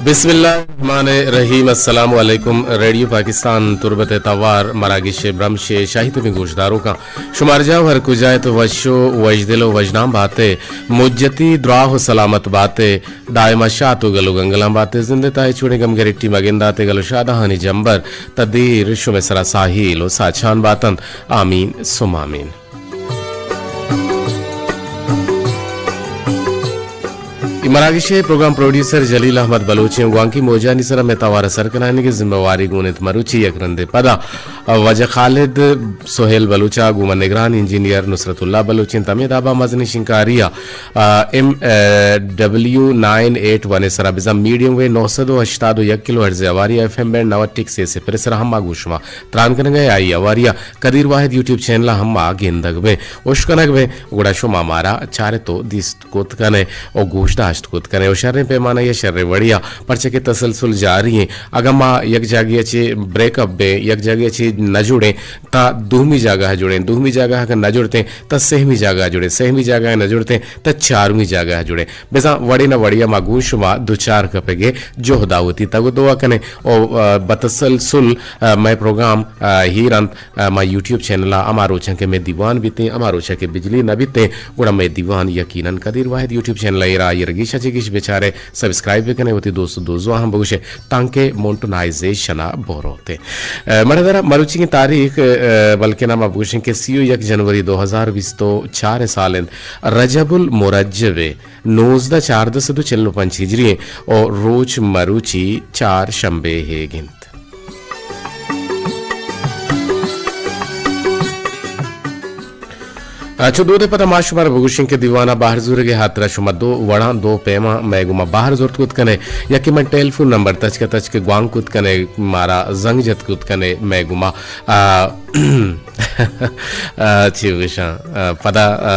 بسم اللہ الرحمن الرحیم۔ السلام علیکم۔ ریڈیو پاکستان تربت ءِ توار مراگش ءِ برمش ءِ شاہی تبیں گوشداروکاں، شمار جاہ ہر کجا ات، وش و وشدل و وژنام بات ئے، مجتی دراہ و سلامت بات ئے، دائما شات و گل و گنگلاں بات ئے، زند ءِ تہا ہچ وڑیں گم گریٹی مگندات ئے، گل و شادہانی جمبر تا دیر شمئے سرا ساہیل و ساچان باتنت۔ آمین ثم آمین۔ اے مراگش ءِ پروگرام پروڈیوسر جلیل احمد بلوچ ایں۔ گوانکی موجانی سرا مئے توار ءِ سر کنائینگ ءِ ذمہ واری گون انت۔ مروچی یک رندے پدا واجہ خالد سہیل بلوچ ءَ گوما نگران انجینئر نصرت اللہ بلوچ انت۔ ہمے دابا مزنیں شنکاری ءَ، آ، ایم، آ، ڈبلیو نائن ایٹ ون ءِ سرا بزاں میڈیم ویو نو سد و ہشتاد و یک کلو ہرٹز ءِ ہواری ءَ، ایف ایم بینڈ نود ٹک سے صفر ءِ سرا ہم ما گوں شما تران کنگ ءَ، آئی ہواری ءَ قدیر واحد یوٹیوب چینل ءَ ہم ما گندگ بیں، اشکنگ بیں، گڑا شما مارا چارت و دیست کت کن ئے و گوش داشت کت کن ئے و شریں پیمانہ یا شریں وڑے ءَ، پرچہ کہ تسلسل جاری ایں۔ اگاں ما یک جاگہے ءَ چہ بریک اپ بیں، یک جاگہے ءَ چہ نہ جڑیں، تا دومی جاگہ ءَ جڑیں، دومی جاگہ ءَ اگاں نہ جڑتیں، تا سہمی جاگہ ءَ جڑیں، سہمی جاگہ ءَ نہ جڑتیں، تا چارمی جاگہ ءَ جڑیں۔ بزاں وڑے نہ وڑے ءَ ما گوں شما دوچار کپگ ءِ جہد ءَ وتی تگ و دعا کنیں و، آ، بتسلسل، آ، مئے پروگرام، آ، ہیر انت۔ آ، ما یوٹیوب چینل ءَ ہما روچاں کہ مئے دیوان بیتیں، ہما روچاں کہ بجلی نہ بیتیں، گڑا مئے دیوان یقیناً قدیر واحد یوٹیوب چینل ءَ ہیر ءَ، آئی ءَ را گیش ءَ چہ گیش بچار ئے، سبسکرائب بکن ئے، وتی دوست و دوزواہ ہم بگوش ئے، تانکہ مونٹنائزیشن ءَ بروت ئے۔ آ، مڑدر ءَ مروچیگیں تاریخ، آ، بلکنا ما بگوشیں کہ سی و یک جنوری دو ہزار بیست و چار ءِ سال انت، رجب المرجب ءِ نوزدہ چاردہ سد و چل و پنچ ہجری ایں و روچ مروچی چار شمبے ئیگ انت۔ چو دود ءِ پدا ما شمارا بگوشیں کہ دیوان ءَ بہر زورگ ءِ ہاترا شما دو وڑاں، دو پیماں مئے گوما بہر زرت کت کن ئے۔ یکے من ٹیلیفون نمبر تچک ءَ تچک ءَ گوانک کت کن ئے، مارا زنگ جت کت کن ئے، مئے گوما، آ، آ، چی گوشاں، آ، پدا، آ،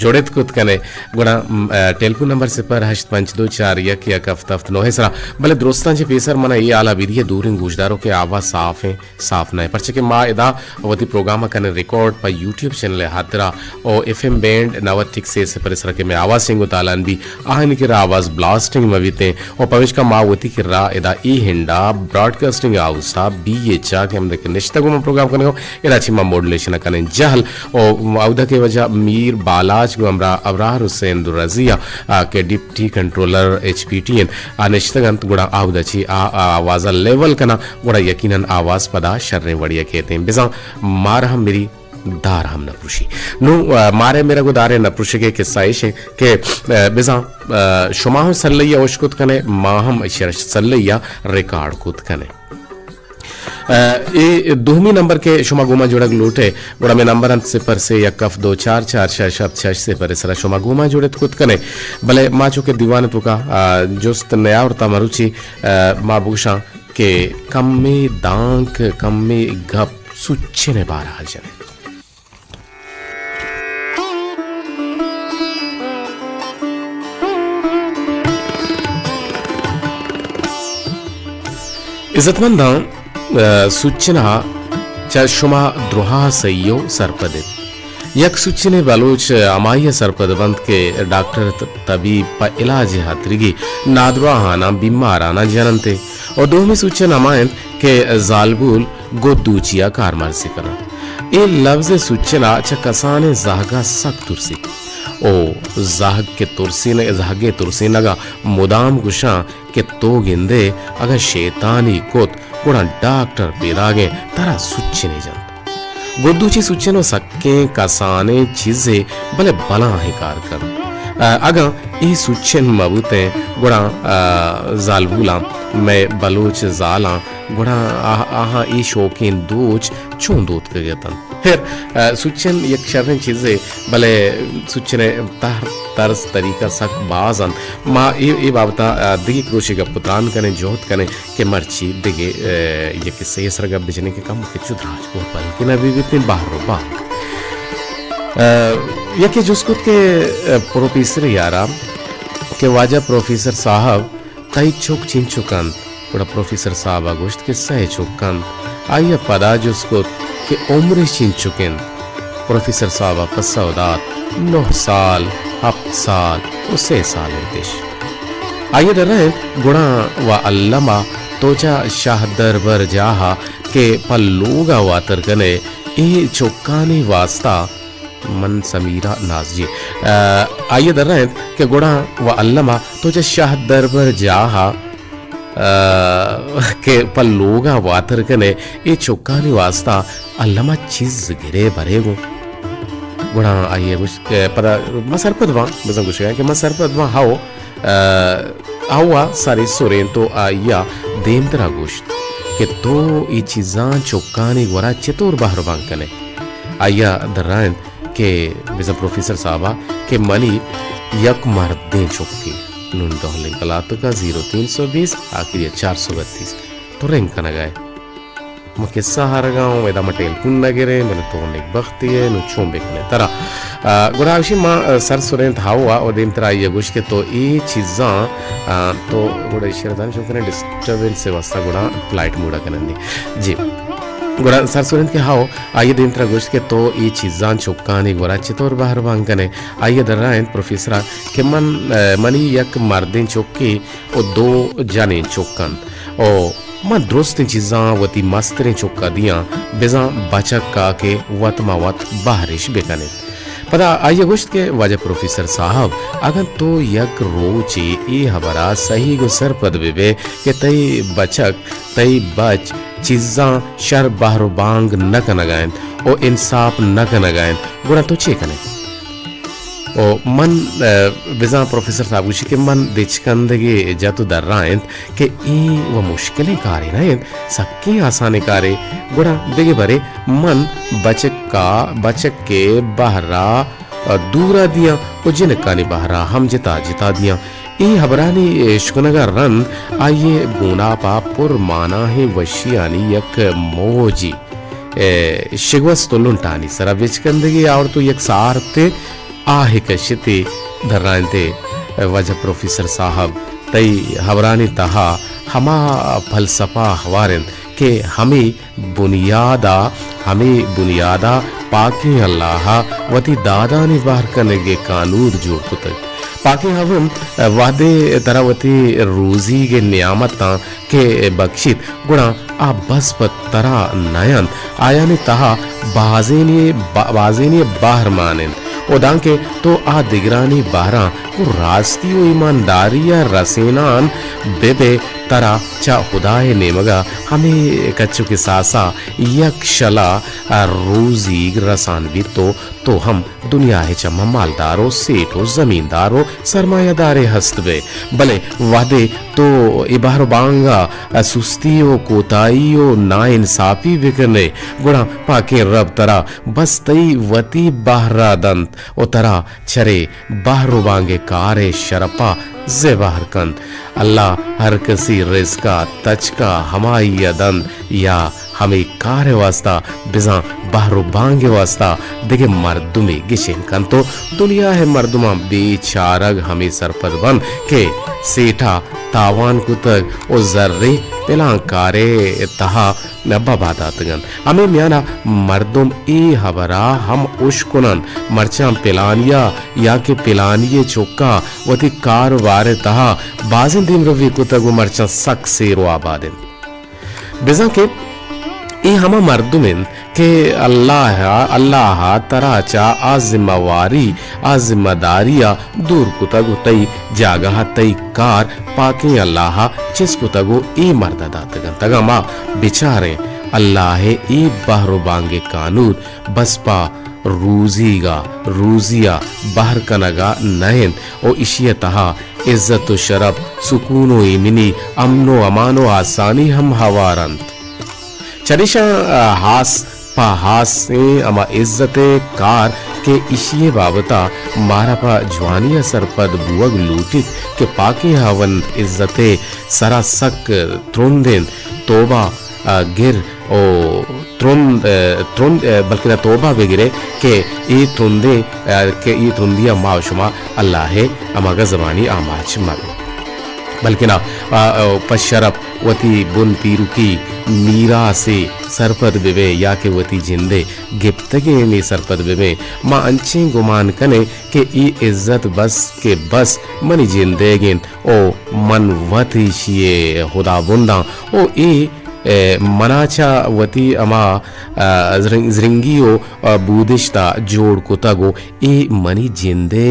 جڑت کت کن ئے۔ گڑا، م، آ، ٹیلیفون نمبر صفر ہشت پنچ دو چار یک یک ہفت ہفت نو ءِ سرا۔ بلے درستاں چہ پیسر منا اے حالا بدیے، دوریں گوشداروکے آواز صاف ایں، صاف نہ ایں، پرچہ کہ ما ادا وتی پروگرام ءَ کنیں ریکارڈ پہ یوٹیوب چینل ءِ ہاترا و ایف ایم بینڈ نود ٹک سے صفر ءِ سرا کہ مئے آواز شنگ و تالان بی، آہانی کرا آواز بلاسٹنگ مہ بیتیں و پمیشکا ما وتی کرا ادا اے ہنڈا براڈکاسٹنگ ہاؤس ءَ بی ایچ ءَ کہ ہمدے کہ نشتگ و ما پروگرام کنگ ءَ، ادا چہ ما ماڈولیشن ءَ کنیں جہل و اودا کہ واجہ میر بالاچ گوں ہمراہ ابرار حسین درازی ءَ، آ، کہ ڈپٹی کنٹرولر ایچ پی ٹی انت، آ نشتگ انت، گڑا اودا چہ آ، آ آواز ءَ لیول کناں، گڑا یقیناً آواز پدا شریں وڑے ءَ کیتیں۔ بزاں مار ہم مری دار ہم نہ پروشی۔ نوں، آ، مارے میرگ و دارے نہ پروشگ ءِ قصہ ایش انت کہ، آ، بزاں، آ، شما ہم سلئی ءَ اشکت کن ئے، ما ہم ایشی ءَ سلئی ءَ ریکارڈ کت کن ایں۔ آ، اے دومی نمبر کہ شما گوما جڑگ لوٹ ئے، گڑا مئے نمبر انت صفر سے یک ہفت دو چار چار شش ہفت شش صفر ءِ سرا شما گوما جڑت کت کن ئے۔ بلے ما چونکہ دیوان ءِ توکا، آ، جست نیاورتا مروچی، آ، ما بگوشاں کہ کمے دانک، کمے گپ سوچن ءِ بارہ ءَ جنیں۔ عزتمنداں، آ، سوچنا چہ شما درہا سہی و سرپد انت۔ یک سوچنے بلوچ ہمائی ءَ سرپد بنت کہ ڈاکٹر ت-، طبیب پہ علاج ءِ ہاترگی نادراہاناں بیماراناں جننت ءُ دومی سوچن ہما انت کہ زالبول گدوچی ءَ کارمرزی کناں۔ اے لبز ءِ سوچن ءَ چہ کسانیں زہگ ءَ سک ترسیت ءُ زہگ کہ ترسین-، زہگ ءِ ترسینگ ءَ مدام گوشاں کہ تو گندئے اگاں شیطانی کت گڑا ڈاکٹر پیداگیں ترا سوچنے جنت۔ گدوچی سوچن و سکیں کسانیں چیزے بلے بلاہیں کار کنت۔ ءُ اگاں اے سوچن مہ بوتیں گڑا، ءُ زالبولاں، مئے بلوچ زالاں گڑا آ-، آہاں اے شوکیں دوچ چون دوتکگ اتنت؟ ہیر، ءُ سوچن یک شریں چیزے، بلے سوچن ءِ تہر، طرز، طریقہ سک باز انت۔ ما اے، اے بابت ءَ، ءُ دگہ روچے گپ ءُ تران کنیں، جہد کنیں کہ مرچی دگہ، ءُ، یک قصے ءِ سر ءَ گپ بجنیں کہ کم کہ چو دراج بو بلکن ابھی بیتیں بہر ءُ بانگ۔ ءُ، یکے جست کت کہ، ءُ، پروفیسر یارا کہ واجہ پروفیسر صاحب، تئی چک چنچک انت؟ گڑا پروفیسر صاحب ءَ گوشت کہ سئے چک انت۔ آئی ءَ پدا جست کت کہ عمر اش چنچک انت؟ پروفیسر صاحب ءَ پسو دات، نہ سال، ہپت سال ءُ سئے سال انت اش۔ آئی ءَ درائینت، گڑا و الم ءَ تو چہ شاہ دربرجاہ ءَ کہ پہ لوگ ءَ واتر کن ئے، اے چکانی واستا من سمیرا ناز جی۔ آ، آئی ءَ درائینت کہ گڑا و الم ءَ تو چہ شاہ دربرجاہ ءَ، آ، کہ پہ لوگ ءَ واتر کن ئے، اے چکانی واستا الم ءَ چیز گرے برے گوں۔ گڑا آئی ءَ گوشت کہ پدا من سرپد باں، بزاں گوشگ ءَ کہ من سرپد باں، ہئو، آ، ہئو ءَ سرے سرینت و آئی ءَ دیمترا گوشت کہ تو اے چیزاں چکانی گورا چتور بہر بان کن ئے؟ آئی ءَ درائینت کہ بزاں پروفیسر صاحب ءَ کہ منی یک مردیں چکے، نون دہلیں کلاتک ءَ زیرو تین سو بیس، آخری ءَ چار سو بتیس، تو رنگ کنگ ءَ ئے۔ من کسہ آرگ ءَ اوں، ادا من ٹیلیفون نہ گریں، بلے تو نیک بختے ئے، نوں چون بہ کنیں ترا؟ آ، گڑا اشی ما، آ، سر سرینت ہئو ءَ و دیمترا آئی ءَ گوشت کہ تو اے چیزاں، آ، تو گڑا ایشی ءَ را دان چون کنیں، ڈسٹربنس ءِ واسطہ گڑا فلائٹ موڈ ءَ کنیں۔ جی۔ گڑا سر سرینت کہ ہئو، آئی ءَ دیمترا گوشت کہ تو اے چیزاں چکانی گورا چتور بہر بان کن ئے؟ آئی ءَ درائینت پروفیسر ءَ کہ من، آ، منی یک مردیں چکے و دو جنیں چک انت و من درستیں چیزاں وتی مستریں چک ءَ دیاں، بزاں بچک ءَ کہ وت ماں وت بہر اش بہ کن انت۔ پدا آئی ءَ گوشت کہ واجہ پروفیسر صاحب، اگن تو یک روچے اے ہبر ءَ سہیگ و سرپد بہ بئے کہ تئی بچک، تئی بچ چیزاں شر بہر و بانگ نہ کنگ ءَ انت و انساپ نہ کنگ ءَ انت، گڑا تو چے کن ئے؟ و من، آ، بزاں پروفیسر صاحب گوشی کہ من بچکندگے جت و درائینت کہ اے و مشکلیں کارے نہ انت، سکیں آسانیں کارے۔ گڑا بگہ برے من بچکا، بچک ءِ بہر ءَ دور ءَ دیاں و جنکانی بہر ءَ ہم جتا جتا دیاں۔ اے ہبرانی اشکنگ ءَ رند آئی ءِ گوناپ ءَ پر ماناہیں وشیانی یک موجے، اے، شگوست و لنٹانی سرا بچکندگے آورت و یک سارتیں آہے کشت ئے۔ درائینت ئے واجہ پروفیسر صاحب، تئی ہبرانی تہا ہما فلسفہ ہوار انت کہ ہمے بنیاد ءَ، ہمے بنیاد ءَ پاکیں اللہ ءَ وتی دادانی بہر کنگ ءِ کانود جوڑ کتگ۔ پاکیں ہاوند وہدے ترا وتی روزیگ ءِ نیامتاں کہ بکشیت، گڑا آ بس پہ ترا نہ انت، آیانی تہا بازینے، با-، بازینے بہر مان انت۔ و دانکہ تو آ دگرانی بہراں گوں راستی و ایمانداری ءَ رسینان بہ بئے، ترا چہ ہدائے نیمگ ءَ ہمے کچک ءِ ساسا یک شلا روزیگ رسان بیت و تو ہم دنیا ءِ چماں مالدار و سیٹھ و زمیندار و سرمایہ دارے ہست بئے۔ بلے وہدے تو اے بہر و بانگ ءَ سستی و کوتاہی و ناانساپی بہ کن ئے، گڑا پاکیں رب ترا بس تئی وتی بہر ءَ دنت و ترا چرے بہر و بانگ ءِ کار ءِ شرپ ءَ زبہر کنت۔ اللہ ہر کسی رزق ءَ تچک ءَ ہمائی ءَ دنت یا ہمے کار ءِ واستا بزاں بہر و بانگ ءِ واستا دگہ مردمے گچین کنت و دنیا ءِ مردماں بے چارگ ہمے سرپد بنت کہ سیٹھ ءَ تاوان کتگ و زرے پلان کار ءِ تہا ببا داتگ انت۔ ہمے میان ءَ مردم اے ہبر ءَ ہم اشکن انت، مرچاں پلانی ءَ یا کہ پلانی ءِ چک ءَ وتی کاروبار ءِ تہا بازیں دیمروی کتگ و مرچاں سک سیر و آباد انت۔ بزاں کہ اے ہما مردم انت کہ اللہ ءَ، اللہ ءَ ترا چہ آ ذمہ واری، آ ذمہ داری ءَ دور کتگ و تئی جاگہ ءَ تئی کار پاکیں اللہ ءَ چست کتگ و اے مرد ءَ داتگ انت۔ اگاں ما بچاریں، اللہ ءِ اے بہر و بانگ ءِ کانود بس پہ روزیگ ءَ، روزی ءَ بہر کنگ ءَ نہ انت و ایشی ءِ تہا عزت و شرپ، سکون و ایمنی، امن و امان و آسانی ہم ہوار انت۔ چریشاں، آ، ہاس پہ ہاسیں ہما عزت ءِ کار کہ ایشی ءِ بابت ءَ مارا پہ جوانی ءَ سرپد بوگ لوٹیت کہ پاکیں ہاوند عزت ءِ سرا سک ترند انت۔ توبہ، آ، گر او ترند، آ، ترند، آ، بلکنا توبہ بگرے کہ اے ترندیں، آ، کہ اے ترندی ءَ ما و شما اللہ ءِ ہما غضبانی آماچ مہ بیں۔ بلکنا آ، آ، پہ شرپ وتی بن پیرکی میراثے سرپد بہ بیں یا کہ وتی جندے گپتگینے سرپد بہ بیں۔ ما انچیں گمان کنیں کہ اے عزت بس کہ بس منی جندیگ انت و من وت ایشی ء ہدابنداں و اے، اے، منا چہ وتی ہما، آ، زرنگ-، زرنگی و، آ، بودشت ء جوڑ کتگ و اے منی جندے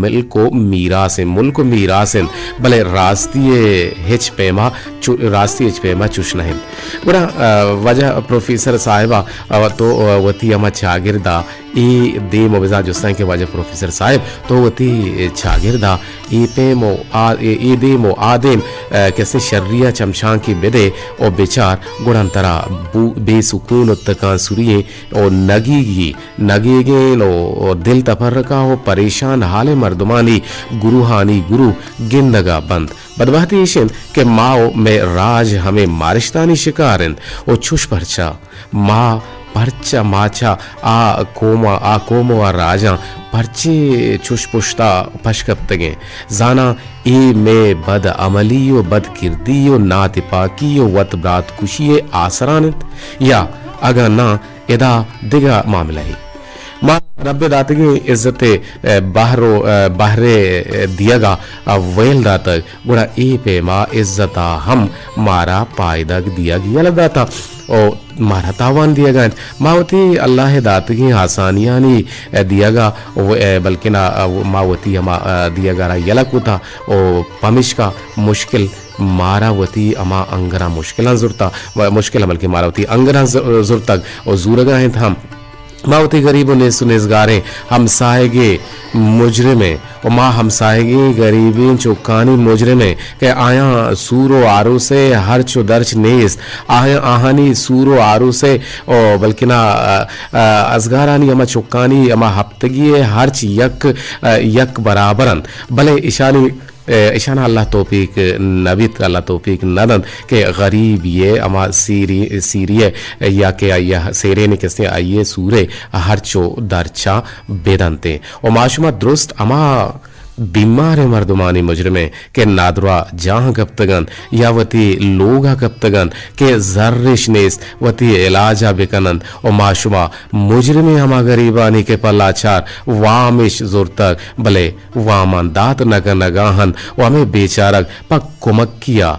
ملک و میراث انت، ملک و میراث انت، بلے راستی ء ہچ پیما چو-، راستی ہچ پیما چوش نہ انت۔ گڑا، آ، واجہ پروفیسر صاحبا، آ، تو، آ، وتی ہما چاگردا اے دیم و بزاں جستاں کہ واجہ پروفیسر صاحب تو وتی چاگردا اے پیم و آ، اے، اے دیم و آ دیم، آ، کسے شری ء چمشانکے بدے و بچار گڑا ترا بو-، بے سکون و تکانسری و نگیگی نگیگیں و، و دل تپرکا و پریشان حالیں مردمانی گروہانی گروہ گندگا بنت۔ بدبہتی ایش انت کہ ما و مئے راج ہمے مارشتانی شکار انت و چوش پرچا؟ ما پرچا، ما چہ آ قوم، آ قوم و آ راجاں پرچے چوش پشتا پش کپتگیں؟ زاناں اے مئے بد عملی و بد کردی و ناتپاکی و وت برات کشی آسران انت یا اگاں ناں ادا دگہ معاملہ ئے۔ ما رب ء داتگیں عزت ء، اے، بہر و، اے، بہر ء، اے، دیگ ء، اے، ویل داتگ، گڑا اے پیما عزت ء ہم مارا پائدگ دیگ یلہ داتہ و مارا تاوان دیگ ء انت۔ ما وتی اللہ ء داتگیں آسانیانی، اے، دیگ ء و، اے، بلکنا، اے، ما وتی ہما، اے، دیگ ء را یلہ کتہ و پمشکا مشکل مارا وتی ہما انگراں مشکلاں زرتہ، و مشکل ء بلکہ مارا وتی انگراں ز-، زرتگ و زورگ ء انت ہم۔ ما وتی گریب و نیست و نیزگاریں ہمساہگے مجرمیں و ما ہمساہگیں گریبیں چکانی مجرمیں کہ آیاں سور و آروسے ہرچ و درچ نیست۔ آیاں آہانی سور و آروسے و بلکنا، ا، ا، ازگارانی ہما چکانی ہما ہپتگی ء ہرچ یک، ا، یک برابر انت۔ بلے اشانی اشانا اللہ توفیق نہ بیت، اللہ توفیق نہ دنت کہ غریبی ء ہما سیری، سیری ء یا کہ آئی ء سیرین کسیں آئی ء سورے ہرچو درچاں بدنتیں۔ و ما شما درست ہما بیمار مردمانی مجرمیں کہ نادرا جاہ کپتگنت یا وتی لوگا کپتگنت کہ زرش نیست وتی علاجا بکننت و ما شما مجرمیں ہما گریبانی کہ پہ لاچار وامش زرتگ، بلے واماں دات نہ کنگا انت و ہمے بیچارگ پہ کمکیا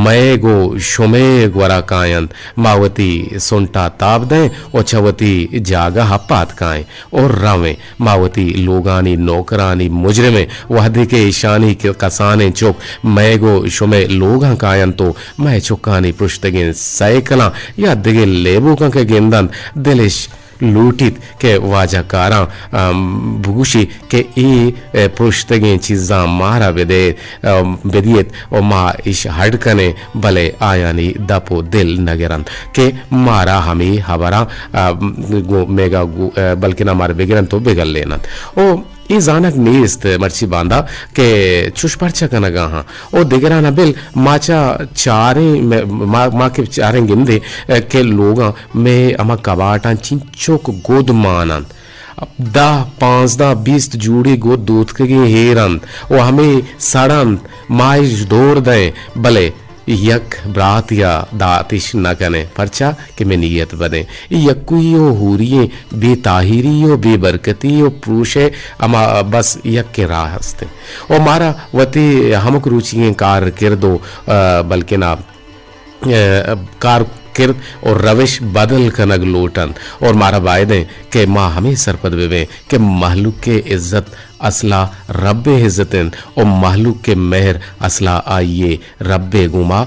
مئیگ و شمئیگ ورا کاینت۔ ما وتی سنٹا تاب دئیں و چہ وتی جاگہا پاد کائیں و رویں۔ ما وتی لوگانی نوکرانی مجرمیں، وہدے کہ ایشانی کسانیں چک مئیگ و شمئے لوگاں کاینت و مئے چکانی پرشتگیں سائیکلاں یا دگہ لیبوکاں کہ گندنت، دلش لوٹیت کہ واجہ کاراں، ام، بگوشی کہ اے، اے، پرشتگیں چیزاں مارا بدئے، ام، بدیت و ما اش ہڈ کنیں، بلے آیانی دپ و دل نگرنت کہ مارا ہمے ہبراں، ام، گو-، میگا گو-، ا، بلکنا مارا بگرنت و بگلیننت۔ او اے زانگ نیست مرچی باندا کہ چش پرچہ کنگا ہاں۔ او دگرانا بل ما چہ چاریں، ما، ما کہ چاریں گندے کہ لوگاں مئے ہما کباٹاں چنچک گد مان انت۔ دہ، پانزدہ، بیست جوڑی گد دوتکگیں ہیر انت و ہمے سڑ انت۔ ما اش دور دئیں، بلے یک براتیا داتش نہ کنیں، پرچا کہ مئے نیت بدیں۔ اے یکوئی و ہوری ایں، بے تاہیری و بے برکتی و پروشے ہما بس یکیں راہ ہستیں۔ و مارا وتی ہمک روچیگیں کار کرد و، آ، بلکنا، آ، کار کرد و روش بدل کنگ لوٹ انت۔ اور مارا باید ایں کہ ما ہمے سرپد ببیں کہ مہلوک ء عزت اصلا رب ء عزت انت و مہلوک ء مہر اصلا آئی ء رب ء گوما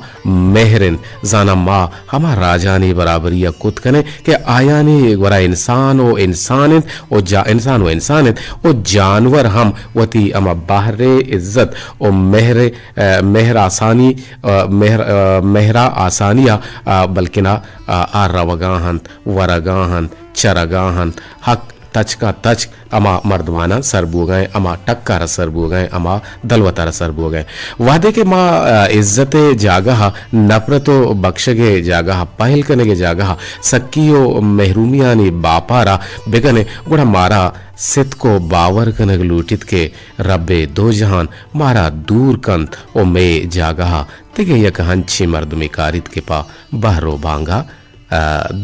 مہر انت۔ زاناں ما ہما راجانی برابری ء کت کنیں کہ آیانی گورا انسان و انسان انت و جا-، انسان و انسان انت و جانور ہم وتی ہما بہر ء عزت و مہر، ء، مہر آسانی، ء، مہر، ء، مہرا آسانی ء، ء، بلکنا، ء، آ روگا انت، ورگا انت، چرگا انت۔ حق تچکاں تچک ہما مردماناں سر بوگا ایں، ہما ٹکارا سر بوگا ایں، ہما دلوتارا سر بوگا ایں۔ وہدے کہ ما، آ، عزت ءِ جاگہ ءَ نفرت و بکشگ ءِ جاگہ ءَ، پہل کنگ ءِ جاگہ ءَ سکی و محرومیانی باپارا بکنیں، گڑا مارا ستک و باور کنگ لوٹیت کہ رب دو جہان مارا دور کنت و مئے جاگہ ءَ دگہ یک ہنچیں مردمے کاریت کہ پہ بہر و بانگا، آ،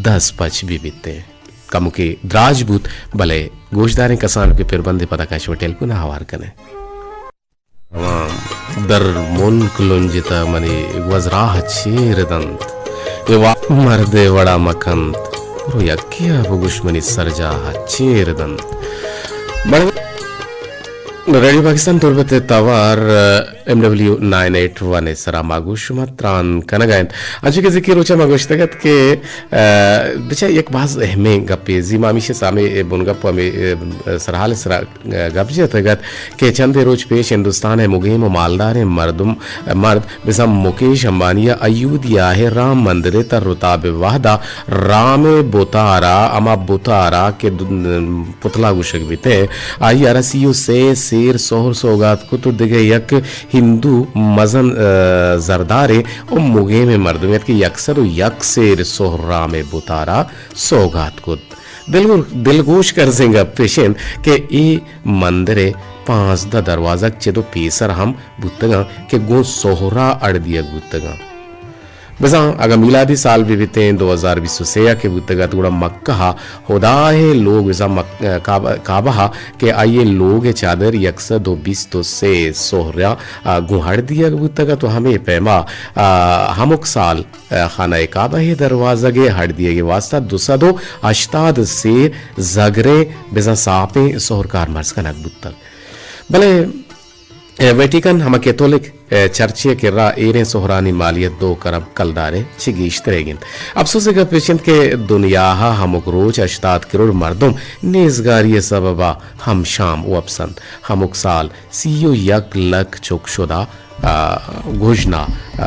دست پچ بہ بیتیں۔ کمکے دراج بوت، بلے گوشداریں کسانکیں پربندے پدا کن شمئے ٹیلیفون ءَ ہوار کنیں۔ در ملک لنجتہ منی گوزراہ چیر دنت، اے وا-، مرد ءِ وڑا مکنت، برو یکے ءَ بگوش منی سرجاہ چیر دنت۔ بڑے ریڈیو پاکستان تربت ءِ توار، ایم ڈبلیو نائن ایٹ ون ءِ سرا ما گوں شما تران کنگ ءَ انت۔ انچو کہ زکی روچ ءَ ما گوشتگ ات کہ، آ، بچار یک باز اہمیں گپے، زی ما ہمیشی سامے اے بنگپ و ہمے، آ، سرحال ءِ سرا، آ، گپ جتگ ات کہ چندے روچ پیش ہندوستان ءِ مگیم و مالداریں مردم، مرد بزاں مکیش امبانی ءَ ایودھیا ءِ رام مندر ءِ تر و تاب ءِ وہدا رام ءِ بتارا، ہما بتارا کہ د-، پتلا گوشگ بیتیں، آئی ءَ را سی و سے سیر سہر سوگات کت و دگہ یک ہندو مزن، آ، زردارے و مگیمیں مردمے ات کہ یک سد و یک سیر سہر رام ءِ بتارا سوگات کت۔ دلگو-، دلگوش کرزیں گپ اش انت کہ اے مندر ءِ پانزدہ دروازگ چد و پیسر ہم بوتگاں کہ گوں سہرا اڈ دیگ بوتگاں۔ بزاں اگاں میلادی سال بہ بیتیں دو ہزار بیست و سے ءَ کہ بوتگ ات، گڑا مکہ ءَ ہدا ءِ لوگ، بزاں مک-، کعبہ، کعبہ ءَ کہ آئی ءِ لوگ ءِ چادر یک سد و بیست و سے سہرا، آ، گوں ہڑ دیگ بوتگ ات و ہمے پیما، آ، ہمک سال، آ، خانہ کعبہ ءِ دروازگ ءِ ہڑ دیگ ءِ واسطہ دو سد و ہشتاد سیر زگریں بزاں ساپیں سہر کارمرز کنگ بوتگ۔ بلے اے ویٹیکن ہما کیتھولک، اے، چرچ ءِ کرا ایریں سہرانی مالیت دو کرب کلدار ءَ چہ گیشتر ئیگ انت۔ اپسوز ءِ گپ اش انت کہ دنیا ءَ ہمک روچ ہشتاد کروڑ مردم نیزگاری ءِ سبب ءَ ہم شام وپس انت۔ ہمک سال سی و یک لکھ چک شدہ، آ، گژنا، آ،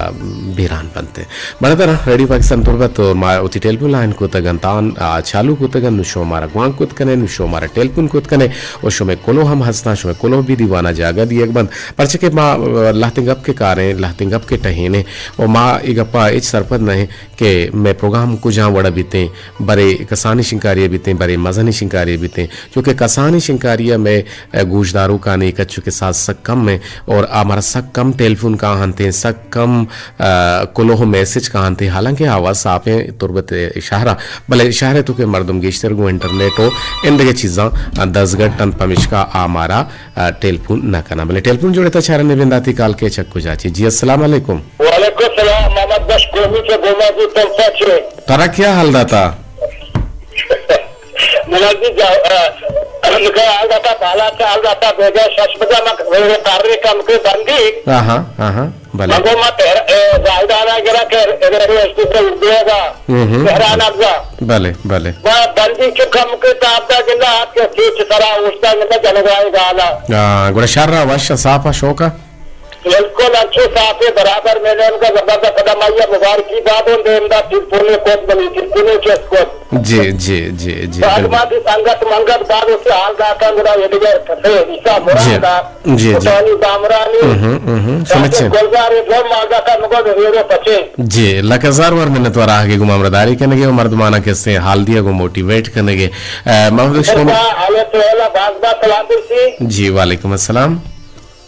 بیران بنت۔ برادر، ریڈیو پاکستان تربت، ما وتی ٹیلیفون لائن کتگ انت، آن، آ، چالو کتگ انت، نوں شما مارا گوانک کت کنے، نوں شما مارا ٹیلیفون کت کنے، و شمئے کلوہ ہم ہستاں، شمئے کلوہ بھی دیوانا جاگہ دیگ بنت۔ پرچہ کہ ما، آ، لہتیں گپ کہ کاریں، لہتیں گپ کہ ٹہینیں، و ما اے گپا ہچ سرپد نہ ایں کہ مئے پروگرام کجام وڑا بیتیں، برے کسانی شنکاری بیتیں، برے مزنی شنکاری بیتیں، چونکہ کسانی شنکاری مئے، آ، گوشداروکانی کچو کہ ساز سک کم ایں، اور آ مارا سک کم ٹیلیفون کاہنتیں، سک کم، آ، کلوہ میسج کاہنتیں، حالانکہ آواز صاف ایں تربت شہرا، بلے شہر ءِ توکا مردم گیشتر گوں انٹرنیٹ و ایندگہ چیزاں، آ، دزگٹ انت، پمیشکا آ مارا، آ، ٹیلیفون نہ کناں۔ بلے ٹیلیفون جوڑے تا چارنے بنداتی کال کے چک کجا چی۔ جی السلام علیکم۔ وعلیکم السلام، محمد بخش قومی چہ گوما جی تلفا چے۔ ترا کیا حال داتا؟ من عزیز، آ، آ، نکا حال داتا، بالا چہ حال داتا، بیگا شش بجا من ریڑے کارے کم کے بندی۔ آہا، آہا، بلے۔ مگو ما تہر-، اے، زاہدان ءَ گرا کہ ریلوے اسٹیشن دیگا، ہم، ہم۔ تہران ءَ گا۔ بلے، بلے۔ ما بندی چو کم کے تاب دا گندا آت کہ چیچ سرا اوشتا گندا جنگائے گالا۔ آ، گڑا شر ءَ وش ءَ صاف ءَ شوق ءَ؟ بالکل انچو صاف ءَ برابر ملن کا زبردست قدم آئی ءَ مبارکی بات ہوں دیم دا ٹیلیفون کت بلی ٹیلیفون چست کت۔ جی، جی، جی، جی، بعد بالکل۔ ما دی سنگت منگت بعد اس حال داتا گڑا یہ دیگر کسے عیسیٰ جی۔ مراد دا۔ جی، جی۔ پٹانی دامرانی، ہم، ہم، ہم، سمجھیں۔ گلزار ءِ گوں مالدار کا مگو ریڑے پچیں۔ جی، لک ہزار وار منت وار آہگے گوں مامرداری کنگے و مردمانا کسے حال دیا گوں موٹیویٹ کنگے۔ اے، محمد بخش قومی۔ حالے تو اعلیٰ، باز باز سلام برسی۔ جی، وعلیکم السلام۔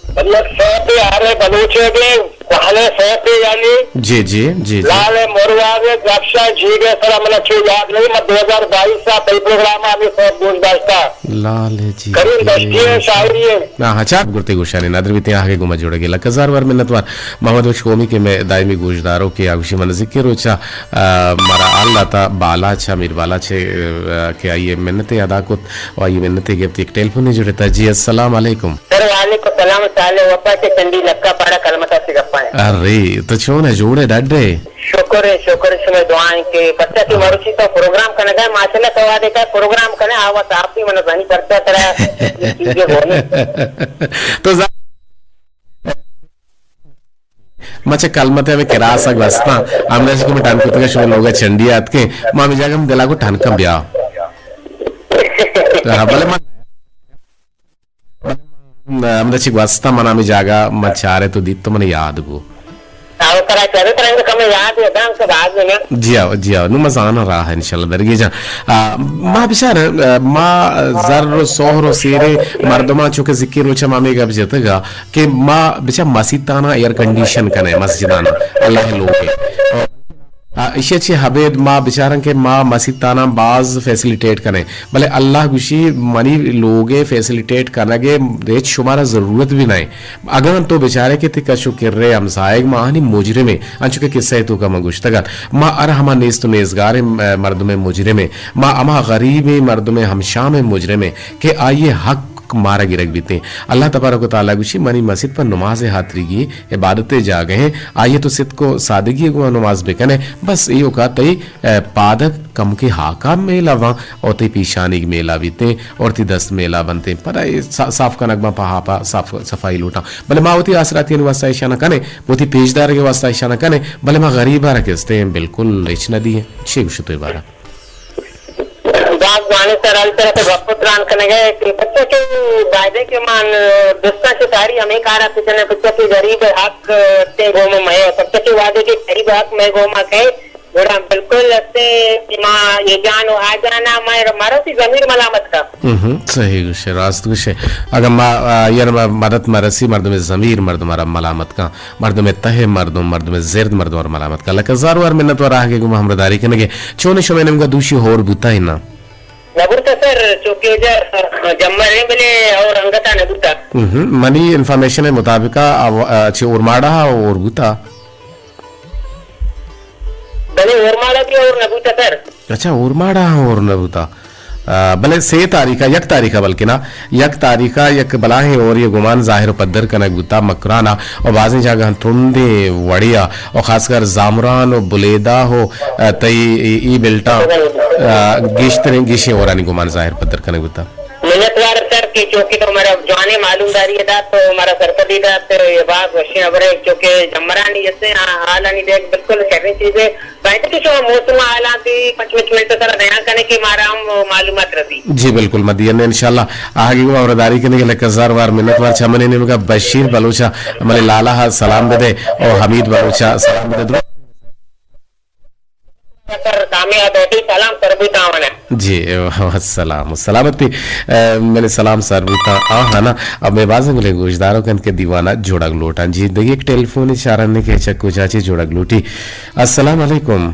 یک سیتے آرے بلوچے دے، پہلے سیتے یعنی۔ جی، جی، جی، جی۔ لال مرواز گپشا جیگے سرا منا چو یاد نہیں، من دو ہزار بائیس سا تئی پروگرام ہمیں سب گوش داشتا۔ لال جی کریم کے دشتی ہے، شاعری ہے۔ ہاں، ہاں، چاپ گرتے گوشانے نادر بیتے آہگے گوما جوڑگے۔ لک ہزار وار منت وار محمد بخش قومی کے میں دائمی گوشدارو کے آگوشی من ذکر روچا، آ، مارا اللہ تا بالا چا میر بالا چے، آ، کہ آئیے منت ادا کت و آئیے منت گپت ایک ٹیلیفون جڑتا۔ جی، السلام علیکم۔ سر، وعلیکم السلام، صالح وفا چہ چنڈی لکا پاڑا کلمتا سے گپا ہے۔ ارے، تو چون ہے، جوڑے ڈڈے؟ شکر ہے، شکر ہے، شمئے دعا ہے کہ پرچا کہ مروچی تو پروگرام کنگا ہے، ماشاءاللہ تو آدے کا پروگرام کنے، آوا صاحب بھی من زانی پرچا ترا یہ چیزیں بولے۔ تو زا-، ما چہ کلمت ہمیں کراس ء گوستاں، ہمدا کہ من ٹھن کتگ شمئے لوگ ء چنڈی ء اتکیں، ما ہمے جاگہ ہم دل ء گوں ٹھنکاں بیا۔ ہاں، بلے من، ہمدا چی گوستا من ہمیں جاگہ من چارے تو دیت تو من یاد بو۔ آو کرا چارے ترنگ کم یاد ہے، دان سے بعد میں نا۔ جی آو، جی آو، نو مزانا راہ انشاءاللہ درگی جان۔ آ، ما بچار، آ، ما زر و سہر و سیرے مردمان چونکہ زکی روچا ما ہمیں گپ جتگا کہ ما بچار مسیتانا ایئر کنڈیشن کنے مسجدانا، اللہ لوگے۔ آ، ایشی چی ہبید ما بچارن کہ ما مسیتانا باز فیسلیٹیٹ کنے، بلے اللہ گوشی منی لوگے فیسلیٹیٹ کنگے ہچ شمارا ضرورت بھی نہیں۔ اگاں تو بچارے کہ تئی کش و کرے ہمسائگ ما آہانی مجرمے، انچو کہ قصہ توکا من گوشتگ ات، ما ہر ہما نیست و نیزگاریں، م-، مردمے مجرمے، ما ہما غریبیں مردمے ہمشامے مجرمے کہ آئی حق مارا گرگ بیتیں۔ اللہ تبارک و تعالی گوشی، منی مسیت پر نماز ہاتریگی عبادت جاگہ ہیں، آئی تو صدق و سادگی گوا نماز بکنے، بس ایوکا تئی، اے، پادگ کمکے ہاکا میلا واں اور تئی پیشانیگ میلا بیتیں اور تئی دست میلا بنتیں۔ پدا اے صا-، صاف کنگ ما پہ ہاپا صاف صفائی لوٹاں۔ بلے ما وتی آسراتیانی واسطہ ایشاں نہ کنیں، وتی پیشدارگے واسطہ ایشاں نہ کنیں، بلے ما غریباں را کستیں بالکل ہچ نہ دیئیں۔ چے گوشے تو اے بارہ؟ باز زانے سر، ہر طرح سے گپ و تران کنگے کہ پچا کہ بایدے کہ من دوستاں چہ ساری ہمیں کارا بکنیں، پچا کہ غریب حق تے گوما مئے، پچا کہ وعدے کہ غریب حق مئے گوما کئے، گڑا بالکل استے کہ ما یہ جان و آ جانا مئے، مارا تی ضمیر ملامت کا۔ ہم، صحیح گوشے، راست گوشے۔ اگر ما، آ، یار ما مدد مرسی، مردم ضمیر مردم را ملامت کا، مردم تہ مردم، مردم زرد مردم را ملامت کا۔ لکہ ہزار وار منت وار آہگے گوما ہمراہ داری کنگے۔ چون شمے نمگا دوشی ہور بوتا ہی نا؟ نہ بوتا سر، چونکہ اجا جمر ہیں بلے اور انگتا نہ بوتا۔ ہم، منی انفارمیشن مطابقا آ، آ، چہ اورماڑا ہور بوتا۔ بلے اورماڑا بھی اور نہ بوتا سر۔ اچھا، اورماڑا ہور نہ بوتا۔ آ، بلے سے تاریخا، یک تاریخا بلکنا، یک تاریخا یک بلاہیں ہوری گمان ظاہر و پدر کنگ بوتا مکرانا و بازیں جاگہاں ترندیں وڑیا و خاص کر زامران و بلیدہ و، آ، تئی ای، ای بلٹاں، آ، گیشتریں گیشیں ہورانی گمان ظاہر پدر کنگ بوتا۔ منتوار سر کہ چونکہ تو مارا جوانیں معلومداری دات، تو مارا سرپدی دات، یہ باز وشیں خبر ہے، چونکہ جمرانی جیسے حالانی دیکھ بالکل شریں چیزیں۔ باید کہ شما موسم حالات بھی پنچ پنچ منٹ سر بیان کرنے کہ مارا ہم معلومات رسی۔ جی بالکل، مدیہ نے انشاءاللہ آگے کو اور داری کرنے کے لکہ ہزار وار منتوار۔ چمنے نے مگا بشیر بلوچا ملے لالا ہا سلام بدے اور حمید بلوچا سلام بدے۔ درو سر کامیاب ہے، سلام سر بوتا ہونا۔ جی، السلام، سلامتی۔ اے، مئے سلام سر بوتا آہانا۔ اب مئے بازیں ملے گوشدارو کن کہ دیوانا جوڑگ لوٹاں۔ جی، دگہ یک ٹیلیفون اشارہ نے کہ چکو چاچی جوڑگ لوٹی۔ السلام علیکم۔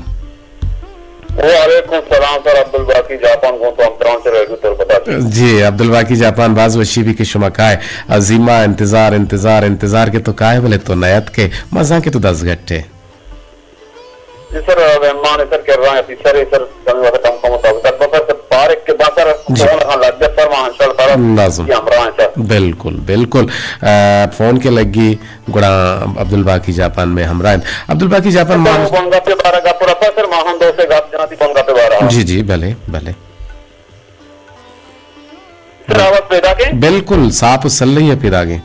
وعلیکم السلام سر، عبدالباقی جاپان گوں تو ہمراہ چہ ریڈیو تربتا۔ جی، عبدالباقی جاپان باز وشی بھی کہ شما کائے۔ عظیمہ انتظار، انتظار، انتظار کہ تو کائے بلے تو نیت کہ مزاں کہ تو دست گٹے۔ جی سر، مہمان سر کر رہا ہے، سر، سر، کمی وقت ہم کم ہوتا ہے۔ سر، بس سر، پارک کے بعد سر، جی۔ فون ہاں لگ گیا سر، ماں انشاءاللہ تعالیٰ لازم۔ یہ ہمراہ ہیں سر۔ بالکل، بالکل۔ آ، فون کے لگی گڑا عبدالباقی جاپان مئے ہمراہ ہیں۔ عبدالباقی جاپان سر، مان بنگا پہ بارہ گپ رپا سر، ماں ہم دو سے گپ جناتی بنگا پہ بارہ۔ جی، جی، بلے، بلے۔ سر، آواز پیداک ایں؟ بالکل، ساپ و سلئی ء پیداک ایں۔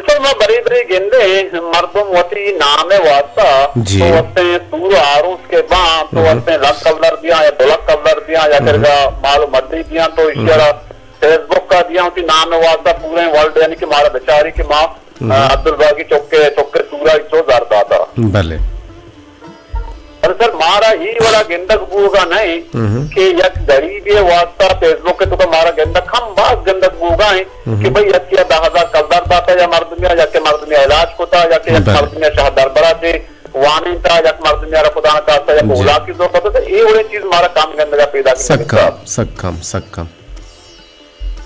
سر، ما برے برے گندیں، مردم وتی نام ء واسطہ جی۔ تو وتیں سور آروس کے باں، تو ہم۔ وتیں لک کلدار دیاں یا دو لک کلدار دیاں یا ہم۔ کرگا مال و مڈی دیاں، تو ایشی ہم۔ را فیس بک کا دیاں، وتی نام ء واسطہ پورے ورلڈ یعنی کہ مارا بچاری کہ ما ہم۔ آ، عبدالباقی چکے، چکے سورا چو زر داتا۔ بلے۔ بلے سر، مارا ای وڑا گندگ بوگا نہیں ہم۔ کہ یک غریبی واسطہ فیس بک تو مارا گندگ ہم باز گندگ بوگا ہیں ہم۔ کہ بھئی یک یا دہ ہزار کلدار داتا یا مردمیا، یا کہ مردمیا علاج کتا، یا کہ یک بلے۔ مردمیا شہر دربرا سے وانینتا، یک مردمیا را خدا نہ خواستہ یک جی۔ اولاکی زور کتا، تو ای وڑے چیز مارا کم گندگا پیدا کی سک کم، سک کم، سک کم۔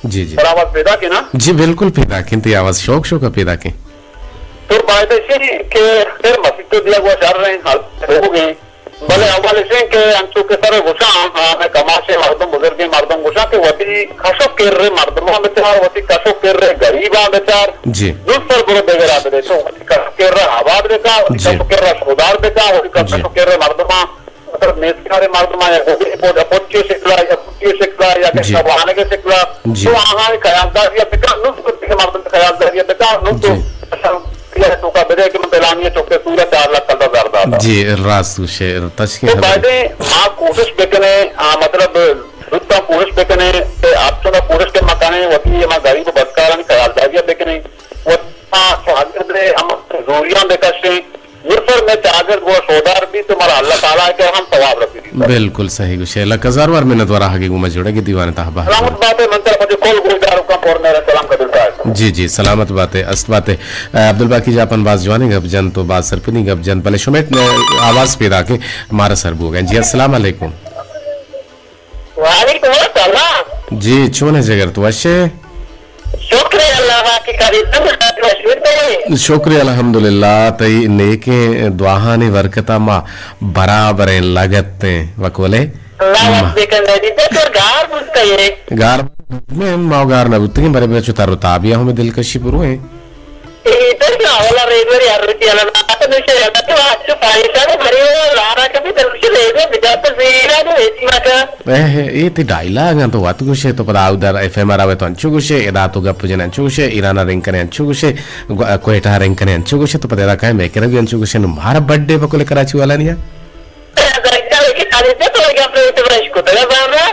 جی، جی۔ سر، آواز پیداک ایں نا؟ جی، بالکل پیداک ایں، تئی آواز شوق شوق ء پیداک ایں۔ تو باید اش کہ خیر مسیت دیا گوا شر رہے ہیں، حال لوگ ہیں۔ بلے جی۔ اول اش کہ انچو کہ سر گوشاں، ہاں، میں کماشے مردم، بزرگیں مردم گوشاں کہ وتی کش و کر مردماں بچار، وتی کش و کر غریباں بچار۔ جی۔ دوست سر برو بگرا بدے، تو وتی کش و کر آباد بکا، وتی جی۔ کش و کر شودار بکا، وتی کش جی۔ و کر مردماں مطلب، نیسکاریں مردماں یا گوشے پوج-، پوچی شکلا یا کتی شکلا یا کہ جی۔ وانگ شکلا، جی۔ تو آہاں خیالداری بکا، نو تو کہ مردم خیالداری بکا، نو تو جی۔ اصل یہ تو کا بدے کہ من پلانی چوکے سورا چار لاکھ کلدار زر داتا۔ جی، راست گوشے، تشکیل تو خبر۔ بعدے ما کوشش بکنے، آ، مطلب، زوت تو کوشش بکنیں کہ آپ چون کوشش کہ مکنیں، وتی ہما غریب و بدکارانی خیالداری بکنیں، وتی شاگرد ہم زوریاں بکشیں، یہ پر میں چاگرد گو شودار بھی تو مارا اللہ تعالیٰ کہ ہم ثواب رسیدی۔ بالکل صحیح گوشے، لک ہزار وار منت وار آہگے گوما جوڑے گے دیوان تہا بہر۔ سلامت بات ہے، من طرف جو کل گوشدار کم پر میرا سلام قدر صاحب۔ جی جی، سلامت بات ہے، است بات ہے۔ عبدالباقی جاپان باز جوانی گپ جن تو باز سرپدی گپ جن، بلے شمیٹ نے آواز پیدا کے مارا سر بوگا۔ جی السلام علیکم۔ وعلیکم السلام۔ جی، چون ہے جگر تو وشے؟ شکر اللہ پاک کا بھی تم وشے۔ شکر الحمدللہ، تئی نیکیں دعاہانی برکتا ما برابریں لگتیں وکولے۔ اللہ ما وقت بکن دے دیتے تو گار بوت کئے۔ گار میں ما گار نہ بوتگیں، برے برے چو تر و تابیا ہمیں دلکشی پرویں۔ اے تو اولا ریڈیو ری ہر روچی الان آتا نوشے، تو اچو پاکستان بھری ہو، لارا کبھی تو نوشے ریڈیو بجا تو زیرا دو ایسی ماتا۔ اے، اے تی ڈائیلاگ آں تو وت گوشے، تو پدا آو در ایف ایم آر آوے تو انچو گوشے، ادا تو گپ جن انچو گوشے، ایران رنگ کنے انچو گوشے، گو-، کوئٹہ رنگ کنے انچو گوشے، تو پدا ادا کائیں میکرا بھی انچو گوشے، نو مارا بڈے بکل کراچی والا نیا۔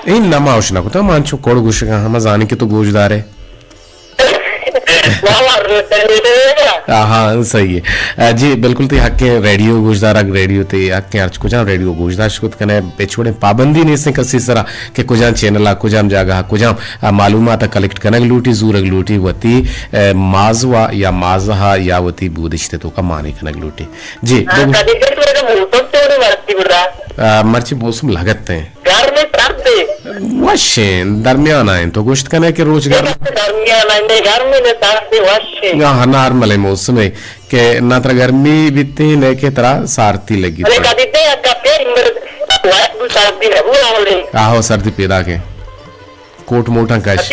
اے نما ہوش نہ کتا، من انچو کوڑ گوشگا، ہم زانی کہ تو گوش دارے۔ آہا، صحیح ہے۔ آ، جی، بالکل تئی حق ہے، ریڈیو گوشدارگ، ریڈیو تئی حق ہے، ہرچ کجام ریڈیو گوشداشت کت کنے، پچ وڑیں پابندی نیستیں کسی سرا کہ کجام چینل آ، کجام جاگہ آ، کجام، آ، معلومات آ کلیکٹ کنگ لوٹی، زورگ لوٹی، وتی، آ، مازوا یا مازہا یا وتی بودشت توکا مانی کنگ لوٹی۔ جی، ہاں، بگو۔ کدی کدی تو موسم چوڑی مرچی گڑا؟ آ، مرچی موسم لگت ہیں۔ گرم سرد۔ وشیں، درمیان آئیں۔ تو گوشت کنے کہ روچ گرم۔ درمیان آئیں، گرم نے سرد وشیں۔ یا ہاں، نارمل ہے موسم ہے کہ نہ ترا گرمی بیتی، نہ کہ ترا سارتی لگی۔ ارے کدی تے اکا پہ امر وقت سردی ہے، وہ آولے۔ آہو، سردی پیدا کے۔ کوٹ موٹاں کش۔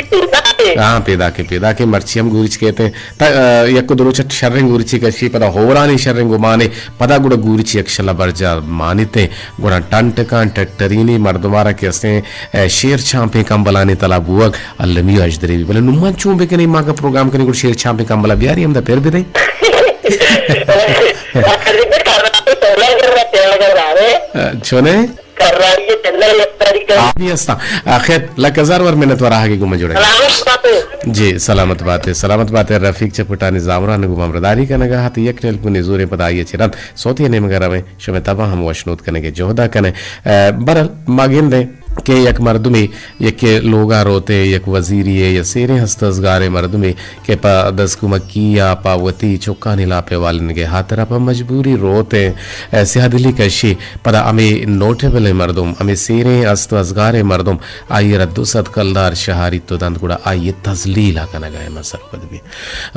ہاں، پیداکے، پیداکے مرچی ہم گوریچ کیت انت۔ تا، آ، یک دو روچ شریں گوریچی کشی، پدا ہورانی شریں گمانے، پدا گڑا گوریچی یک شلا برجا مانیت انت۔ گڑا ٹنٹ کن، ٹٹرینی مردمارا کہ استیں، آ، شیر چھانپیں کمبلانی تلا بوگ، المی و اژدری بی۔ بلے نوں من چون بکنیں، ما اگاں پروگرام کنیں، گڑا شیر چھانپیں کمبلا بیاری، ہمدا پر بدیں۔ آ، چونے؟ کراری ء چلہ یکتاری کن۔ آ، بھی ہستاں۔ آ، خیر، لک ہزار وار منت وار آہگے گوں من جوڑے۔ سلامت بات ئے۔ جی، سلامت بات ئے، سلامت بات ئے۔ رفیق چہ پٹانی زامران گوں ہمراہداری کنگا ہت، یک ٹیلیفونے زوریں پدا آئی ء چہ رند صوتی ء نیمگا رویں، شمے تباں ہم وشنود کنگ ء جہدا کنیں۔ آ، برل ما گندیں کہ یک مردمے یکے لوگا روتے، یک وزیری ء یا سیریں ہست ازگاریں مردمے کہ پہ دزکمکی یا پہ وتی چکانی لاپ ء والینگ ء ہاترا پہ مجبوری روت ء سیاہ دلی کشی، پدا ہمے نوٹیبلیں مردم، ہمے سیریں است و ازگاریں مردم آئی ء را دو سد کلدار شہاری تو دنت، گڑا آئی ء تذلیل ء کنگ ء من سرپد بی۔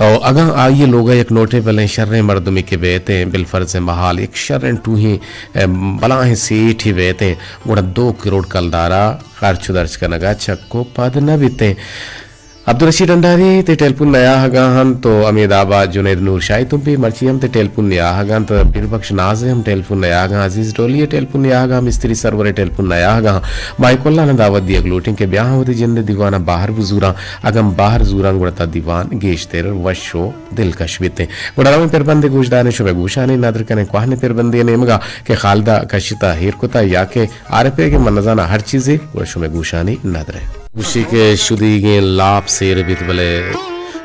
او اگاں آئی ء لوگ ء یک نوٹیبلیں شریں مردمے کہ بیت ء بالفرض ء بحال یک شریں ٹوہیں ء بلاہیں سیٹھے بیت ء گڑا دو کروڑ کلدار ء خرچ و درچ کنگ ء چک و پد نہ بیت ء۔ عبدالرشید انڈاری تئی ٹیلیفون نیاہگا انت، تو ہمے دابا جنید نور شاہی تمپی مرچی ہم تئی ٹیلیفون نیاہگا انت، پیر بخش ناز ہم ٹیلیفون نیاہگا، عزیز ڈولی ٹیلیفون نیاہگا، مستری سرور ٹیلیفون نیاہگا۔ ما کلان دعوت دیگ لوٹیں کہ بیاہاں وتی جند دیوانا باہر بزوراں، اگاں باہر زوراں گڑا تا دیوان گیشتر وش و دلکش بیتیں۔ گڑا رویں پربندے گوشداریں، شمے گوشانی ندر کنیں کوہنیں پربندے نیمگا کہ خالدہ کشتا ہیر کتا یا کہ آر ایف اے کہ من نزاناں ہر چیزے، گڑا شمئے گوشانی ندر ء۔ گوشی کہ شدیگیں لاپ سیر بیت، بلے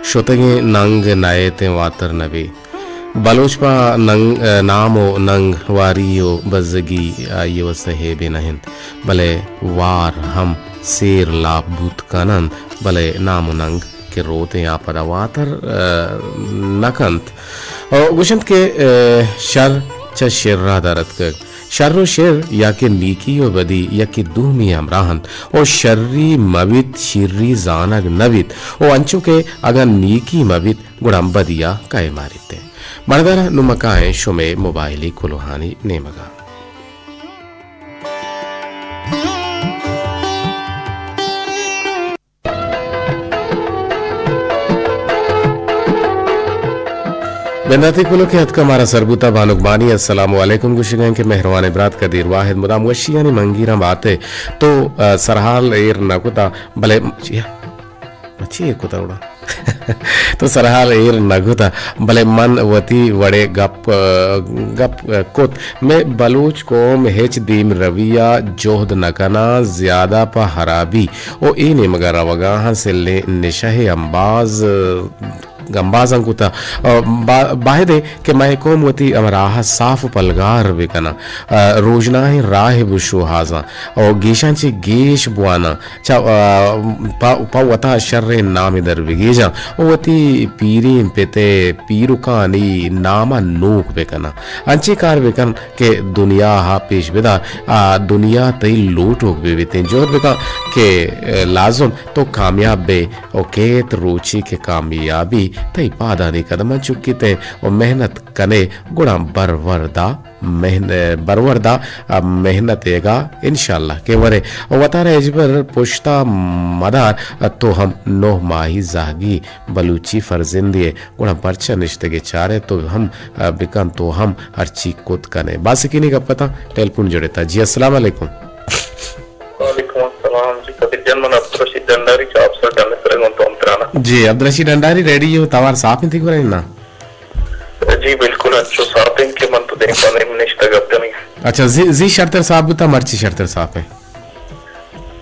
شتگیں ننگ نئیتیں واتر نبی۔ بلوچ پہ ننگ، نام و ننگ، واری و بزگی آئی واسطہ ہیبے نہ انت، بلے وار ہم سیر لاپ بوت کن انت، بلے نام و ننگ کہ روتیں آ پدا واتر، ء، نہ کنت۔ و گوشنت کہ، ء، شر چہ شرا در اتکگ۔ شر و شر یا کہ نیکی و بدی یکے دومی ہمراہ انت و شری مہ بیت، شری زانگ نہ بیت و انچو کہ اگاں نیکی مہ بیت گڑا بدیا کئے ماریت۔ مردار نوں ما کائیں شمے موبائلی کلوہانی نیمگا۔ بنداتی کلو کہ اتکا مارا سر بوتا بانک بانی السلام علیکم گوشگا انت کہ مہروان برات قدیر واحد مدام وشیانی منگیراں باتے تو، ء، سرحال ایر نہ کتا بلے چیا؟ چی ایر کتا گڑا؟ تو سرحال ایر نہ کتہ، بلے من وتی وڑے گپ، گپ کت۔ مئے بلوچ قوم ہچ دیم روی ءَ جہد نہ کناں، زیادہ پہ ہرابی و اے نیمگ ءَ روگا ہاں۔ سلیں نشہ امباز، امبازاں کتہ۔ با-، باید ایں کہ مئے قوم وتی ہمراہ ءَ صاف و پلگار بکناں، روژناہیں راہ بشوہازاں و گیشاں چہ گیش بواناں۔ چہ، آ، پہ، پہ وتا شریں نامے در بگیجاں و وتی پیریں پت ءِ پیرکانی نام ءَ نوک بکناں۔ انچیں کار بکن کہ دنیا ءَ پیش بدار، آ دنیا تئی لوٹوک بہ بیتیں۔ جہد بکن کہ، آ، لازم تو کامیاب بئے و کیت روچے کہ کامیابی تئی پادانی قدماں چکیت و محنت کن ئے گڑا بروردا مہن-، بروردا، آ، محنت ئیگا انشاءاللہ کہ ورے۔ وتارا ہچبر پشتا مدار، تو ہم نہ ماہی زہگی بلوچی فرزندے ئے، گڑا پرچا نشتگے چارے تو ہم، آ، بکن، تو ہم ہرچی کت کنے۔ باسکینی گپ اتاں، ٹیلیفون جڑتا۔ جی، السلام علیکم۔ وعلیکم السلام۔ جی قدیر جان، من عبدالرشید ڈنڈاری چہ آپسر ڈنڈ سرگ اوں، تو ہم ترانا۔ جی عبدالرشید ڈنڈاری، ریڈیو توار صاف انت گورا نا؟ جی بالکل، انچو صاف انت کہ من تو دیم پہ دیم نشتہ گپ جنیں۔ اچھا، زی، زی شرتر صاف بوتا، مرچی شرتر صاف ہے؟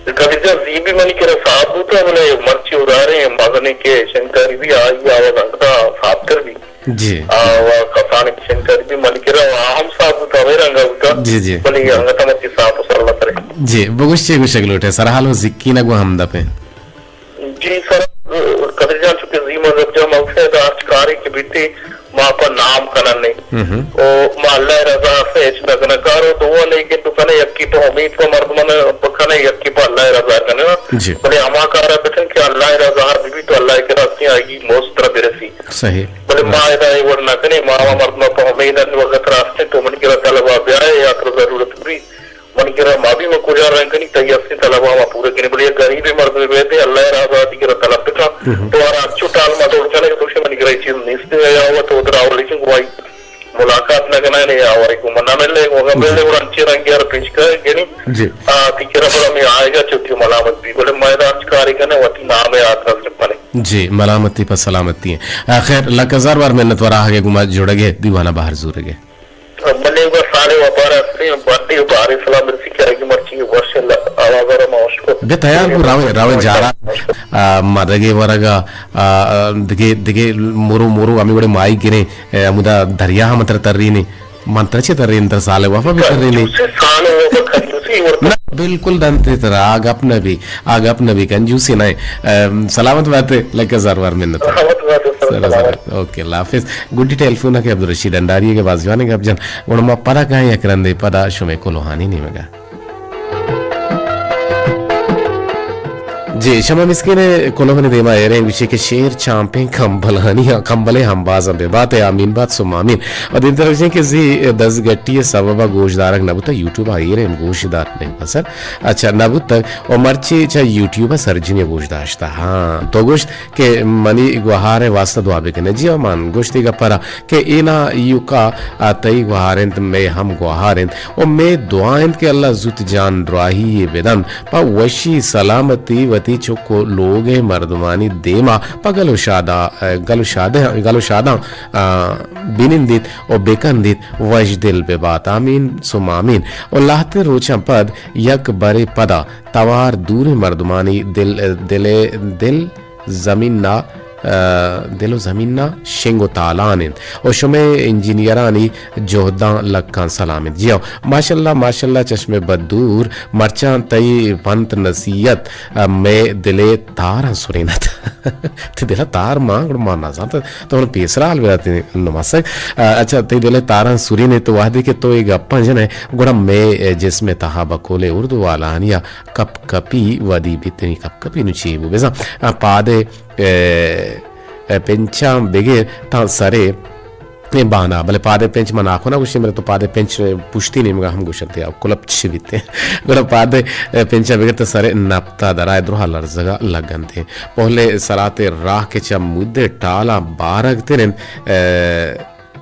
قدیر جان، زی بھی منی کرا صاف بوتا، بلے مرچی ادارے مزنیں کہ شنکاری بھی آئی آواز انگتا صاف تر بھی۔ جی۔ آ، و کسانی شنکاری بھی منی کرا آ ہم صاف بوتا، ہمے رنگا بوتا۔ جی، جی۔ بلے انگتا مرچی صاف و سرلتر ہے۔ جی، بگوش چے گوشگ لوٹے، سرحال و زکی نگو ہم دپیں۔ جی سر، قدیر جان، چونکہ زی مذہب جا موقع ہے، تو ہرچ کارے کہ بیتے، ما پہ نام کنن نے۔ او ما اللہ رضا سے ہچ نہ کنن۔ کارو دو لیکن تو کنے یکی پہ امید پہ مردمن پہ کنے، یکی پہ اللہ رضا کنے۔ جی۔ بلے ہما کارا بکن کہ اللہ رضا بی بی تو اللہ کرا سی آئی موستر برسی۔ صحیح۔ بلے ما ادا اے وڑ نہ کنے، ما ہما مردم پہ امید ان وقت راستے تو من کرا طلبا بیائے یا تو ضرورت بھی من کرا ما بھی ما کجا رنگ کنی، تئی ہستیں طلب ما پورا کنی، بلے یک غریبیں مردمے بیتے، اللہ ء راضا وتی کرا طلب بکن۔ تو ہر انچو ٹال ما دور کنے کہ تو من کرا چیز نیست یا وہ تو ادرا اولی چنگ وائی ملاقات نہ کنا نے یا وائی کو منا ملے، وہ ملے اور انچے رنگ یار پیش کر گنی۔ جی۔ آ، تی کرا پر ہمیں آئے گا چوکی ملامت بھی، بلے میں انچ کاری کنے وتی نام ہے آتا سے پنے۔ جی، ملامتی پر سلامتی ہے۔ آ، خیر، لک ہزار بار منت وراہ گے گما جڑگے دیوانا باہر زورگے۔ بلے گوں سال ء وپار ء ہستیں، بڈے ء باریں سلام رسی کہ آئی مرچی ورش ء آواز ء را ما وش کت۔ بے تیار بو، راویں، راویں جارا، آ، مدگے ورگا، آ، دگے، دگے مرو، مرو، ہمیں وڑے مائی گریں، اے، ہمودا دریا ہم تر ترینی، من تر چے ترین، تر سال ء وفا بھی ترینی۔ کنجوسی سال ء وفا کنجوسی ورد۔ نہ، بالکل دنتے ترا، آ گپ نہ بھی، آ گپ نہ بھی، کنجوسی نہ۔ ام، سلامت بات ہے، لکہ ہزار بار منت۔ سلامت بات ہے، سر، سر، سلامت۔ اوکے، اللہ حافظ۔ گڈی ٹیلیفون ء کہ عبدالرشید انڈاری ء کہ بازجوانیں گپ جن، گڑا ما پدا کائیں یک رندے پدا شمے کلوہانی نیمگا۔ جی، شما مسکین ء کلوہانی دیما ایریں گوشی کہ شیر چامپیں کمبلانی، کمبلے ہمبازاں بہ بات ء آمین بات سم آمین۔ و دیمتر گوشیں کہ زی دزگٹی ء سبب ء گوشدارگ نہ بوتگ، یوٹیوب ء ایریں گوشدار نہیں پسر۔ اچھا، نہ بوتگ و مرچی چہ یوٹیوب ء سرجمی ء گوشداشتہ۔ ہاں، تو گوشت کہ منی گوہار ء واسطہ دعا بکنے۔ جی ہاں، من گوشتی گپرا کہ اینا ایوکا آ تئی گوہار انت، مئے ہم گوہار انت و مئے دعا انت کہ اللہ زوت جان دراہی ء بدنت، پہ وشی سلامتی وتی چک و لوگ ء مردمانی دیما پہ گل و شادا-، گل و شادہ-، گل و شاداں، آ، بنندیت و بکندیت، وش دل ببات۔ آمین ثم آمین۔ و لہتیں روچاں پد یک برے پدا توار دوریں مردمانی دل، دل، دل زمین نا، آ، دل و زمین نا شنگ و تالان انت و شمئے انجینئرانی جہداں لکاں سلام انت۔ جی ہو، ماشاءاللہ، ماشاءاللہ، چشم بدور، مرچاں تئی پنت نصیحت، آ، مئے دلے تاراں سرینت۔ تئی دل ء تار مان، گڑا ما نہ زانت۔ تو من پیسرا حال بداتی نماسگ۔ آ، اچھا، تئی دل ء تاراں سرینت تو وہدے کہ تو اے گپاں جنئے، گڑا مئے جسم ء تہا بکولے اردو والانی ء کپ کپی ودی بیت۔ نی کپ کپی نو چی بو بزاں؟ آ، پاد ء، ء، ء پنچاں بگر تاں سرے اے بانا، بلے پاد ء پنچ من آخونا گوشی، بلے تو پاد ء پنچ پشتی نیمگا ہم گوشنتے، آ کلپ چی بیتے۔ گڑا پاد ء پنچا بگر تاں سرے نپتا درائے درہا لرزگا لگنتے۔ پہلے سرات ء راہ کہ چہ مود ء ٹالاں بارگ ترند، ء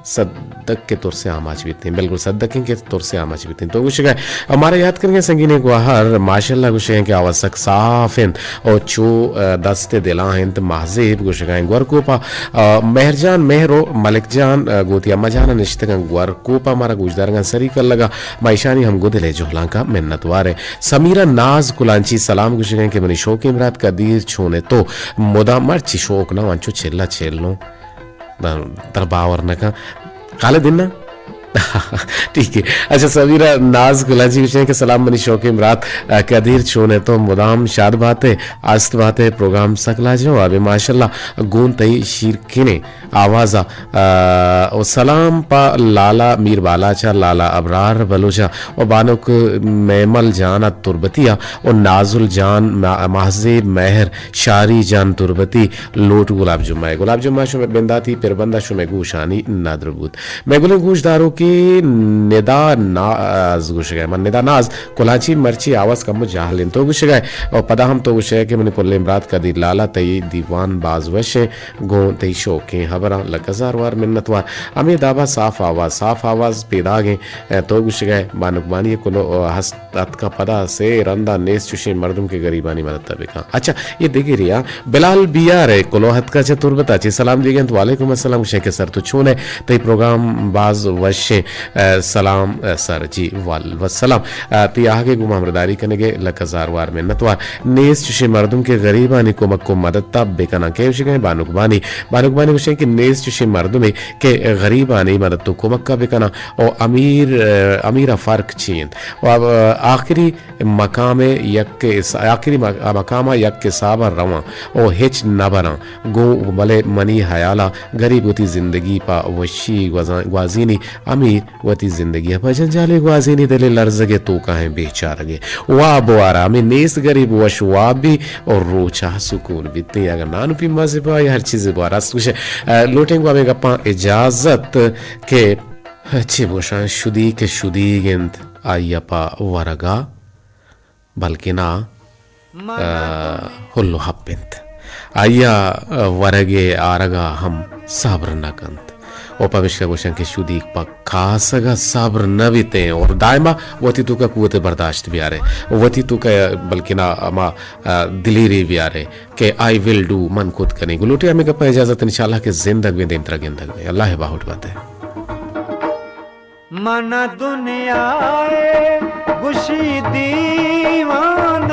صدک کہ ترس ءِ آماچ بیتیں، بالکل صدک ایں کہ ترس ءِ آماچ بیتیں۔ تو گوشگا ئے، مارا یات کنگا ئے سنگینیں گوہر، ماشاءاللہ گوشگا ئے کہ آواز سک صاف انت او چو، آ، دست ءِ دلاں انت، ماہزیب گوشگا ئے گورکوپا، آ، مہر جان مہر و ملک جان، آ، گوں وتی اماں جان ءَ نشتگاں گورکوپا مارا گوشدارگاں سری کلگا، ما ایشانی ہم گوں دل ءِ جہلانکا منتوار ایں۔ سمیرہ ناز کلانچی سلام گوشگا ئے کہ منی شوکیں برات قدیر چون ئے تو مدام مرچی شوک نہ انچو چلا چلوں۔ ترا باور نہ کن۔ خالد انا؟ ٹھیک ہے۔ اچھا، سمیرہ ناز کلانچی گوشیں کہ سلام منی شوکیں برات، آ، قدیر چون ئے تو مدام شاد بات ئے، است بات ئے، پروگرام سک لاجواب ایں، ماشاءاللہ گوں تئی شیرکنیں آواز ءَ، آ، و سلام پہ لالا میر بالاچ ءَ، لالا ابرار بلوچ ءَ و بانک میمل جان ءَ تربتی ءَ و نازل جان، ما-، ماہزیب مہر، شاری جان تربتی، لوٹ گلاب جمعہ ءِ۔ گلاب جمعہ شمئے بنداتی پربند ءَ شمئے گوشانی ندر بوت۔ مئے گلیں گوشداروکے ندا ناز گوشگا ئے۔ من ندا ناز کلانچی مرچی آواز کمو جہل انت تو گوشگا ئے۔ او پدا ہم تو گوشگا ئے کہ منی پلیں برات قدیر لالا تئی دیوان باز وش ایں۔ گوں تئی شوکیں ہبراں لک ہزار وار منتوار۔ ہمے دابا صاف آواز، صاف آواز پیداگ ایں۔ تو گوشگا ئے بانک بانی کلو ہست اتکا پدا سے رندا نیست چوشیں مردم کہ غریبانی مدد ءَ بکن۔ اچھا، اے دگرے آ، بلال بیار ءِ کلوہ اتکا چہ تربت ءَ چہ سلام دیگ انت۔ وعلیکم السلام، گوشیں کہ سر تو چون ئے؟ تئی پروگرام باز وش ایں۔ آ، سلام، آ، سر جی، وعلیکم السلام۔ آ، تئی آہگ ءِ گوں ہمراہداری کنگ ءِ لک ہزار وار منتوار۔ نیست چوشیں مردم کہ غریبانی کمک و مدد ءَ بکناں۔ کئے گوشگا ئے؟ بانک بانی۔ بانک بانی گوشیں کہ نیست چوشیں مردمے کہ غریبانی مدد و کمک ءَ بکناں۔ او امیر، آ، امیر ءَ فرق چی انت؟ و، آ، آخری مقام ءِ یک حس-، آخری م-، مقام ءَ یک حساب ءَ رواں و ہچ نہ براں۔ گوں بلے منی ہیال ءَ گریب وتی زندگی پہ وشی گوزان-، گوازینی، امیر وتی زندگی ءَ پہ جنجالے گوازینی، دل ءِ لرزگ ءِ توکا ایں بیچارگ ءِ واب و آرامے نیست، گریب وش واب بی و روچ ءَ سکون بیتیں۔ اگاں نان و پیمازے بہ یا ہر چیزے بہ، راست گوشے، آ، لوٹیں گوں ہمے گپاں اجازت کہ چے گوشاں، شدیگ کہ شدیگ انت، آئی ءَ پہ ورگ ءَ بلکنا، آ، ہل و ہپ انت۔ آئی ءَ ورگ ءِ آرگ ءَ ہم صبر نہ کنت۔ و پمیشکا گوشاں کہ شدیگ پہ کاسگ ءَ صبر نہ بیتیں اور دائما وتی توکا قوت برداشت بیارے، وتی توکا بلکنا ہما، آ، دلیری بیارے کہ I will do، من کت کنیں۔ گلوٹے ہمے گپاں اجازت، انشاءاللہ کہ زندگ بیں، دیمترا گندگ بیں۔ اللہ ءِ باہوٹ بات ئے۔ من دنیا ءَ گوشی دیوانگ